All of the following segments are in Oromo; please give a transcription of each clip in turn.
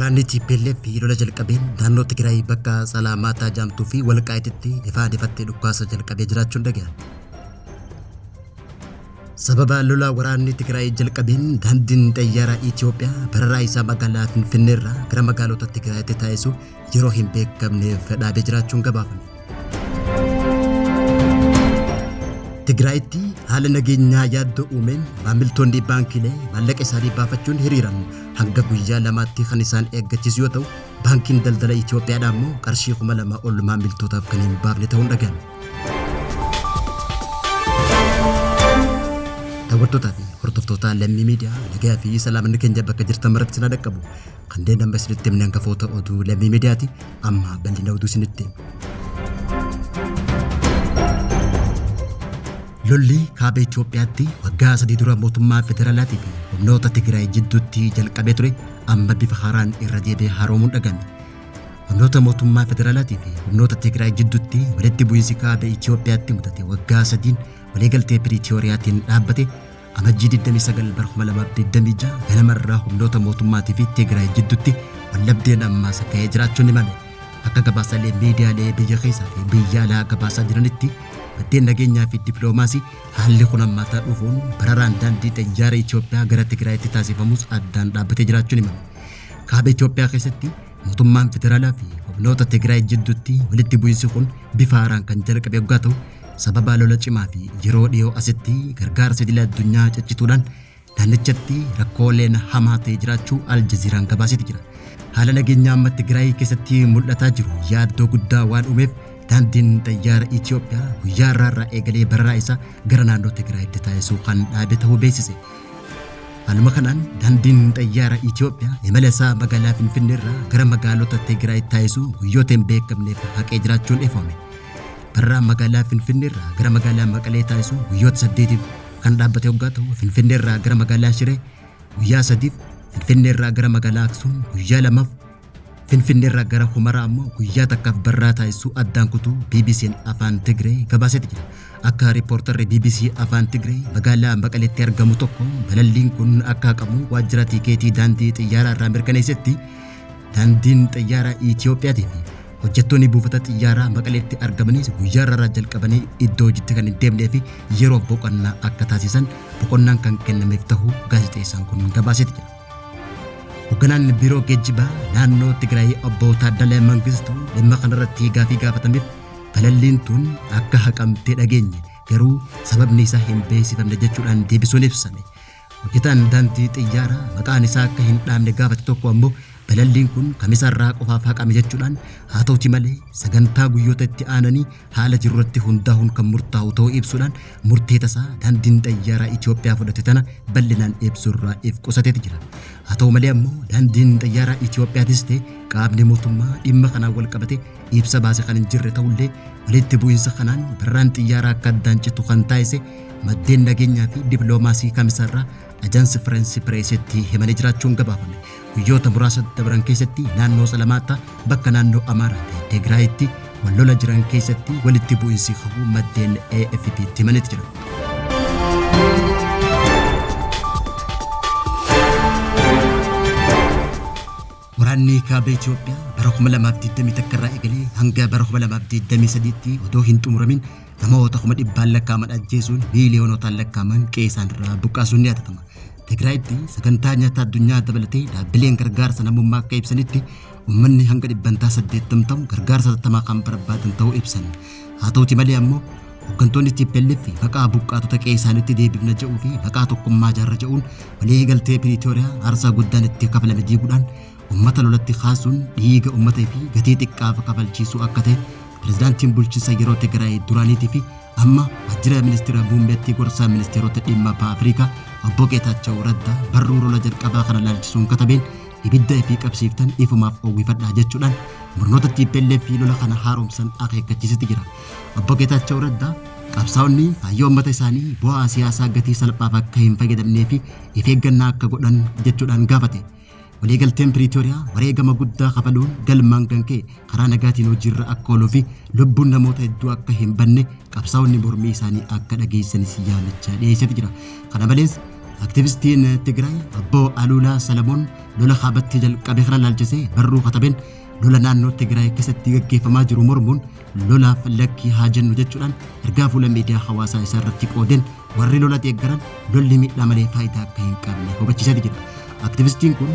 Waraanni TPLF lola jalqabeen naannoo Tigraay bakka Salaamaataa jaamtuu fi Walqaayititti ifaan ifatti dhukkaasa jalqabee jiraachuun dhaga'ame. Sababa lola waraanni Tigraay jalqabeen daandiin xayyaaraa Itoophiyaa bararaa isaa magaalaa Finfinneerraa gara magaalota Tigraayitti taasisu yeroo hin beekamneef dhaabee jiraachuun gabaafame. Tigraayitti haala nageenyaa yaaddoo uumeen maamiltoonni baankiilee maallaqa isaanii baafachuun hiriiran hanga guyyaa lamaatti kan isaan eeggachiisu yoo ta'u, baankiin daldala Itoophiyaadhaa immoo qarshii 2000 ol maamiltootaaf kan hin baafne ta'uun dhaga'ame. Daawwattootaa fi hordoftoota Lammii Miidiyaa, nagaa fi salaamanni keenya bakka jirtan maratti isin haa dhaqqabu. Kanneen amma isinitti himne hangafoota oduu Lammii Miidiyaati. Amma bal'ina oduu isinitti hima. Lolli kaaba Itoophiyaatti waggaa 3 dura mootummaa federaalaatii fi humnoota Tigraay jidduutti jalqabee ture amma bifa haaraan irra deebi'ee haaroomuun dhaga'ame. Humnoota mootummaa federaalaatii fi humnoota Tigraay jidduutti walitti bu'iinsi kaaba Itoophiyaatti mudate waggaa sadiin waliigaltee Piriitooriyaatiin dhaabbate Amajjii 29 bara 2026 ganamarraa humnoota mootummaatii fi Tigraay jidduutti wallabdeen ammaas ka'ee jiraachuun himame. Akka gabaasaalee miidiyaalee biyya keessaa fi biyya alaa gabaasaa jiranitti maddeen nageenyaa fi dippiloomaasii haalli kun hammaataa dhufuun bararaan daandii xayyaara Itoophiyaa gara Tigraayitti taasifamus addaan dhaabbatee jiraachuun himame. Kaaba Itoophiyaa keessatti mootummaan federaalaa fi humnoota Tigraay jidduutti walitti bu'iinsi kun bifa haaraan kan jalqabe yoggaa ta'u, sababa lola cimaa fi yeroo dhiyoo asitti gargaarsa idila addunyaa ciccituudhaan naannichatti rakkooleen hamaa ta'e jiraachuu Al Jazeeraan gabaaseeti jira. Haala nageenyaa amma Tigraay keessatti mul'ataa jiru yaaddoo guddaa waan uumeef daandiin xayyaara Itoophiyaa guyyaa har'aarraa eegalee bararaa isaa gara naannoo Tigraayitti taasisuu kan dhaabe ta'uu beeksise. Haaluma kanaan daandiin xayyaara Itoophiyaa imala isaa magaalaa Finfinneerraa gara magaalota Tigraay taasisuu guyyoota hin beekamneef haqee jiraachuun ifoome. Barraa magaalaa Finfinneerraa gara magaalaa Maqalee taasisu guyyoota saddeetiif kan dhaabbate hoggaa ta'u, Finfinneerraa gara magaalaa Shiree guyyaa sadiif, Finfinneerraa gara magaalaa Aksuum guyyaa lamaaf, Finfinneerraa gara Humaraa ammoo guyyaa takkaaf barraa taasisuu addaan kutuu BBCn Afaan Tigree gabaaseeti jira. Akka riippoortarri bbc Afaan Tigree magaalaa Maqaleetti argamu tokko balalliin kun akka haqamu waajjira tiikeetii daandii xiyyaaraa irraa mirkaneessetti, daandiin xiyyaaraa Itiyoophiyaatii fi Hojjettoonni buufata xiyyaaraa Maqaleetti argamanis guyyaa har'arraa jalqabanii iddoo hojiitti kan hin deemnee fi yeroof boqonnaa akka taasisan boqonnaan kan kennameef tahuu gaazexeessaan kun gabaaseeti jira. Hogganaan Biiroo Geejjibaa naannoo Tigraay Obbo Taaddalee Mangistuu dhimma kanarratti gaafii gaafatameef balalliin tun akka haqamtee dhageenye garuu sababni isaa hin beeksifamne jechuudhaan deebisuun ibsame. Hojjetaan daandii xiyyaaraa maqaan isaa akka hin dhaamne gaafate tokko ammoo balalliin kun Kamisa irraa qofaaf haqame jechuudhaan haa ta'uti malee sagantaa guyyoota itti aananii haala jirurratti hundaa'uun kan murtaa'u ta'uu ibsuudhaan murtee tasaa daandiin xayyaaraa Itoophiyaa fudhate tana bal'inaan ibsurraa if qusateeti jira. Haa ta'u malee ammoo daandiin xayyaaraa Itoophiyaatis ta'e qaamni mootummaa dhimma kanaan wal qabate ibsa baase kan hin jirre ta'ullee walitti bu'iinsa kanaan barraan xiyyaaraa akka addaan citu kan taasise maddeen nageenyaa fi dippiloomaasii Kamisarraa Ajaansi Fireensi Pireesitti himanii jiraachuun gabaafame. Guyyoota muraasa dabran keessatti naannoo Salamaataa bakka naannoo Amaaraa fi Tigraayitti wal lola jiran keessatti walitti bu'iinsi ka'uu maddeen AFPtti himaniiti jiran. Waraanni Kaaba Itoophiyaa bara 2021 irraa eegalee hanga bara 2023tti odoo hin xumuramin namoota kuma dhibbaan lakkaa'aman ajjeesuun miiliyoonotaan lakkaa'aman qe'ee isaanirraa buqqaasuun ni yaadatama. Tigraayitti sagantaa nyaata addunyaa dabalatee dhaabbileen gargaarsa namummaa akka ibsanitti uummanni hanga dhibbantaa 80 ta'u gargaarsa hatattamaa kan barbaadan ta'uu ibsan. Haa ta'uti malee ammoo hoggantoonni TPLF maqaa buqqaatota qe'ee isaaniitti deebifna jedhuu fi maqaa tokkummaa ijaarra jedhuun walii galtee Piriitooriyaa aarsaa guddaan itti kafalame diiguudhaan uummata lolatti kaasuun dhiiga uummata fi gatii xiqqaaf kafalchiisuu akka ta'e pirezidaantiin bulchiinsa yeroo Tigraay duraaniitii fi amma waajjira ministeera muummeetti gorsaa ministeerota dhimma baha Afrikaa obbo Geetaachaw Raddaa barruu lola jalqabaa kana laalchisuun katabeen ibidda ifii qabsiiftan ifumaaf oowwifadhaa jechuudhaan murnoota TPLF lola kana haaromsan akeekkachiisetti jira. Obbo Geetaachaw Raddaa qabsaa'onni kaayyoo uummata isaanii bu'aa siyaasaa gatii salphaaf akka hin fayyadamnee fi if eeggannaa akka godhan jechuudhaan gaafate. Waliigalteen Piriitooriyaa wareegama guddaa kafaluun galmaan kan ka'e karaa nagaatiin hojiirra akka ooluu fi lubbuun namoota hedduu akka hin banne qabsaa'onni mormii isaanii akka dhageessanis yaamicha dhiyeessetu jira. Kana malees Aktivistiin Tigraay Obbo Aluulaa Salamoon lola kaabatti jalqabe kana laalchisee barruu katabeen lola naannoo Tigraay keessatti gaggeeffamaa jiru mormuun lolaaf lakkii haa jennu jechuudhaan ergaa fuula miidiyaa hawaasaa isaa irratti qoodeen warri lola deeggaran lolli miidhaa malee faayidaa akka hin qabne hubachiisaa jira. Aktivistiin kun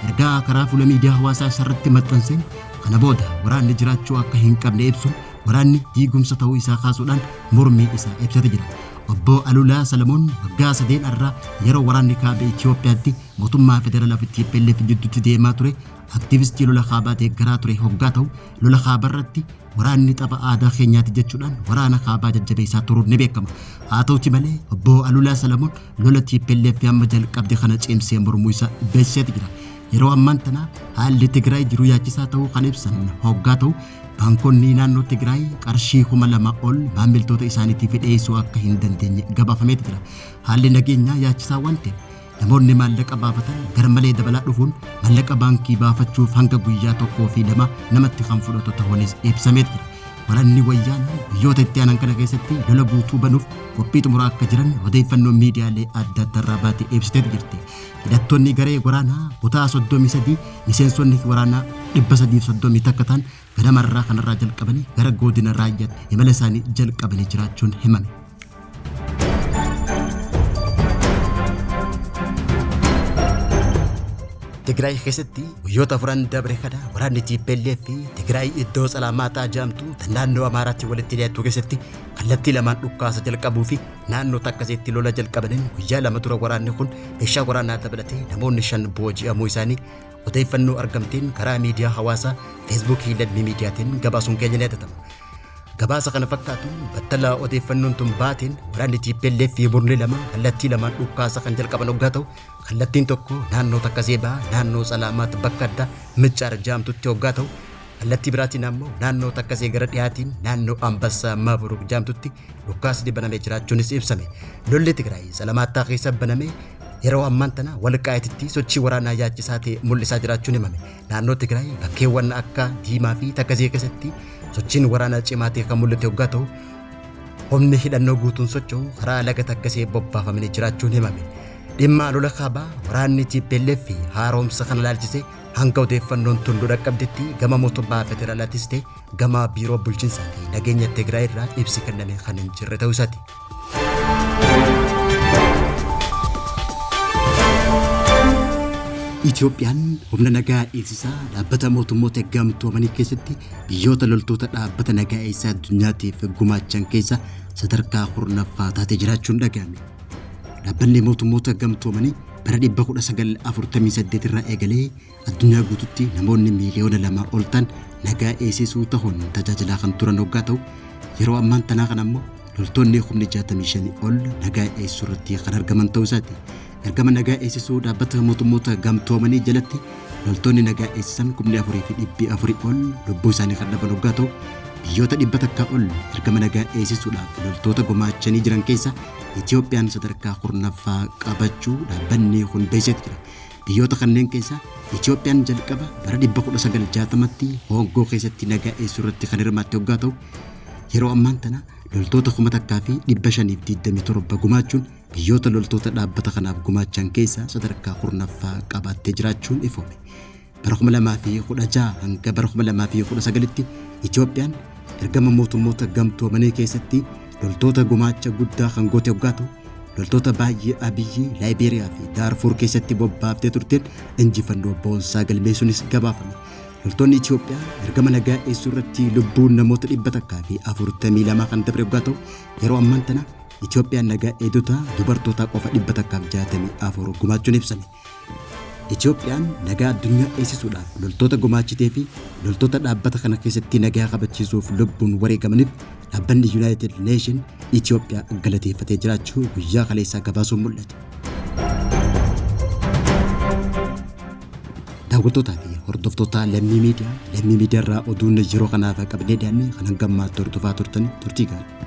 ergaa karaa fuula miidiyaa hawaasaa isaa irratti maxxanseen kana booda waraanni jiraachuu akka hin qabne ibsuun waraanni diigumsa ta'uu isaa kaasuudhaan mormii isaa ibsate jira. Obbo Aluulaa Salamoon waggaa sadeen irraa yeroo waraanni kaaba Itoophiyaatti mootummaa federaalaa fi TPLF jidduutti deemaa ture aktivistii lola kaabaa deeggaraa ture hoggaa ta'u lola kaabarratti waraanni tapha aadaa keenyaati jechuudhaan waraana kaabaa jajjabeessaa turuun ni beekama. Haa ta'uti malee obbo Aluulaa Salamoon lola TPLF amma jalqabde kana cimsee mormuu isaa beeksiseeti jira. Yeroo ammaan tana haalli Tigraay jiru yaachisaa ta'uu kan ibsan hoggaa ta'u baankonni naannoo Tigraay qarshii 2000 ol maamiltoota isaaniitiif dhiyeessuu akka hin dandeenye gabaafameeti jira. Haalli nageenyaa yaachisaa waan ta'eef namoonni maallaqa baafatan garmalee dabalaa dhufuun maallaqa baankii baafachuuf hanga guyyaa 1 fi 2 namatti kan fudhatu ta'uunis ibsameeti jira. Waraanni wayyaanee biyyoota itti aanan kana keessatti lola guutuu banuuf qophii xumuraa akka jiran odeeffannoo miidiyaalee adda addaarraa baate ibsiteeti jirti. Hidhattoonni garee waraanaa kutaa 33 miseensonni waraanaa 331 ta'an ganamarraa kanarraa jalqabanii gara godina Raayyaatti imala isaanii jalqabanii jiraachuun himame. Tigraay keessatti guyyoota afuran dabre kana waraanni TPLF fi Tigraay iddoo Salaamaataa jedhamtu tan naannoo Amaaraatti walitti dhiyaattu keessatti kallattii lamaan dhukkaasa jalqabuu fi naannoo Takkazeetti lola jalqabaniin guyyaa 2 dura waraanni kun meeshaa waraanaa dabalatee namoonni 5 booji'amuu isaanii odeeffannoo argamteen karaa miidiyaa hawaasaa Feesbuukii Lammii Miidiyaatiin gabaasuun keenya ni yaadatama. Gabaasa kana fakkaatuun battala odeeffannoon tun baateen waraanni TPLF fi murni lama kallattii lamaan dhukkaasa kan jalqaban hoggaa ta'u kallattiin tokko naannoo Takkazee baha naannoo Salaamaat bakka addaa Miccaar jaamtutti hoggaa ta'u kallattii biraatiin ammoo naannoo Takkazee gara dhiyaatiin naannoo Ambassaa Mabruk jaamtutti dhukkaasni banamee jiraachuunis ibsame. Lolli Tigraay Salamaattaa keessa baname yeroo ammaan tana Walqaayititti sochii waraanaa yaachisaa ta'e mul'isaa jiraachuun himame. Naannoo Tigraay bakkeewwan akka Diimaa fi Takkazee keessatti sochiin waraanaa cimaa ta'e kan mul'ate hoggaa ta'u humni hidhannoo guutuun socho'u karaa laga Takkazee bobbaafamanii jiraachuun himame. Dhimma lola kaabaa waraanni TPLF fi haaromsa kana ilaalchisee hanga odeeffannoon tun nu dhaqqabdetti gama mootummaa federaalaatis ta'e gama biiroo bulchiinsaa fi nageenya Tigraay irraa ibsi kenname kan hin jirre ta'uu isaati. Itoophiyaan humna nagaa eegsisaa dhaabbata mootummoota gamtoomanii keessatti biyyoota loltoota dhaabbata nagaa eegsisaa addunyaatiif gumaachan keessa sadarkaa 10ffaa taatee jiraachuun dhaga'ame. Dhaabbanni mootummoota gamtoomanii bara 1948 irraa eegalee addunyaa guututti namoonni miiliyoona 2 ol ta'an nagaa eegsisuu ta'uun tajaajilaa kan turan hoggaa ta'u yeroo ammaan tanaa kana ammoo loltoonni humni 65 ol nagaa eegsisuu irratti kan argaman ta'uu isaati. Ergama nagaa eegsisuu dhaabbata mootummoota gamtoomanii jalatti loltoonni nagaa eegsisan 4,400 ol lubbuu isaanii kan dhaban hoggaa ta'u biyyoota 100 ol ergama nagaa eegsisuudhaaf loltoota gumaachanii jiran keessa Itoophiyaan sadarkaa 10ffaa qabachuu dhaabbanni kun beeksiseeti jira. Biyyoota kanneen keessa Itoophiyaan jalqaba bara 1960tti Hoongoo keessatti nagaa eegsisuu irratti kan hirmaatte hoggaa ta'u yeroo ammaan tana loltoota 1527 gumaachuun biyyoota loltoota dhaabbata kanaaf gumaachan keessa sadarkaa 10ffaa qabaattee jiraachuun ifoome. Bara 2016 hanga bara 2019tti Itoophiyaan ergama mootummoota gamtoomanii keessatti loltoota gumaacha guddaa kan goote hoggaa ta'u loltoota baay'ee Abiyyi Laayibeeriyaa fi Daarfuur keessatti bobbaaftee turteen injifannoo boonsaa galmeessuunis gabaafame. Loltoonni Itoophiyaa ergama nagaa eegsisuu irratti lubbuun namoota 142 kan dabre hoggaa ta'u yeroo ammaan tana Itoophiyaan nagaa eegdota dubartootaa qofa 164 gumaachuun ibsame. Itoophiyaan nagaa addunyaa eegsisuudhaaf loltoota gumaachitee fi loltoota dhaabbata kana keessatti nagaa kabachiisuuf lubbuun wareegamaniif dhaabbanni United Nation Itoophiyaa galateeffatee jiraachuu guyyaa kaleessaa gabaasuun mul'ate. Daawwattootaa fi hordoftoota Lammii Miidiyaa, Lammii Miidiyaa irraa oduun yeroo kanaaf qabnee dhiyaanne kan hanga ammaatti hordofaa turtan turtii gaarii.